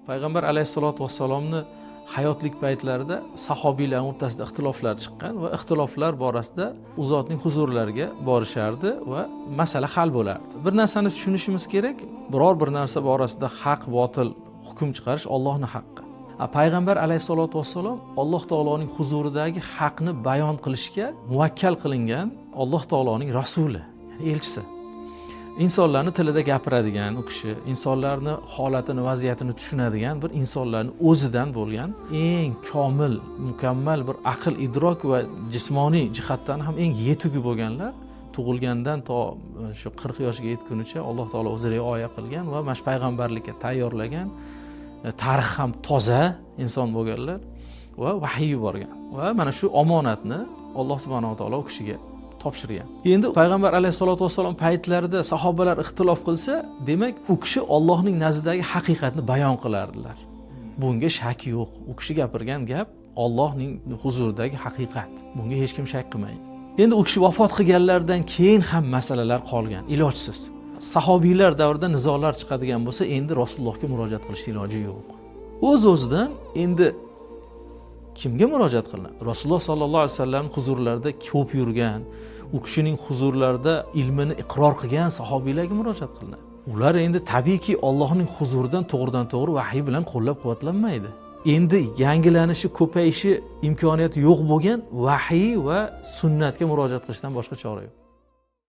Payg'ambar alayhissalotu vassalomni hayotlik paytlarida sahobiylar o'rtasida ixtiloflar chiqqan va ixtiloflar borasida u zotning huzurlariga borishardi va masala hal bo'lardi. Bir narsani tushunishimiz kerak, biror bir narsa borasida haq botil hukm chiqarish Ollohni haqqi. Payg'ambar alayhissalotu vassalom Alloh taoloning huzuridagi haqni bayon qilishga muvakkal qilingan Alloh taoloning rasuli, ya'ni elchisi. Insonlarni tilida gapiradigan u kishi, insonlarni holatini, vaziyatini tushunadigan bir insonlarni o'zidan bo'lgan eng komil, mukammal bir aql idrok va jismoniy jihatdan ham eng yetugi bo'lganlar, tug'ilgandan to shu 40 yoshga yetgunicha Alloh taolo o'zi rioya qilgan va mana shu payg'ambarlikka tayyorlagan, tarix ham toza inson bo'lganlar va vahiy yuborgan va mana shu omonatni Alloh subhanava taolo u kishiga topshirgan. Endi payg'ambar alayhissalotu vassalom paytlarida sahobalar ixtilof qilsa, demak, u kishi Ollohning nazdidagi haqiqatni bayon qilardilar. Bunga shak yo'q. U kishi gapirgan gap Ollohning huzuridagi haqiqat. Bunga hech kim shak qilmaydi. Endi u kishi vafot qilganlaridan keyin ham masalalar qolgan, ilojsiz. Sahobiylar davrida nizolar chiqadigan bo'lsa, endi Rasulullohga murojaat qilishni iloji yo'q. O'z o'zidan endi kimga murojaat qilinadi? Rasululloh sollallohu alayhi vasallam huzurlarida ko'p yurgan, u kishining huzurlarida ilmini iqror qilgan sahobiylarga murojaat qilinadi. Ular endi tabiiyki Ollohning huzuridan to'g'ridan to'g'ri vahiy bilan qo'llab quvvatlanmaydi. Endi yangilanishi, ko'payishi imkoniyati yo'q bo'lgan vahiy va sunnatga murojaat qilishdan boshqa chora yo'q.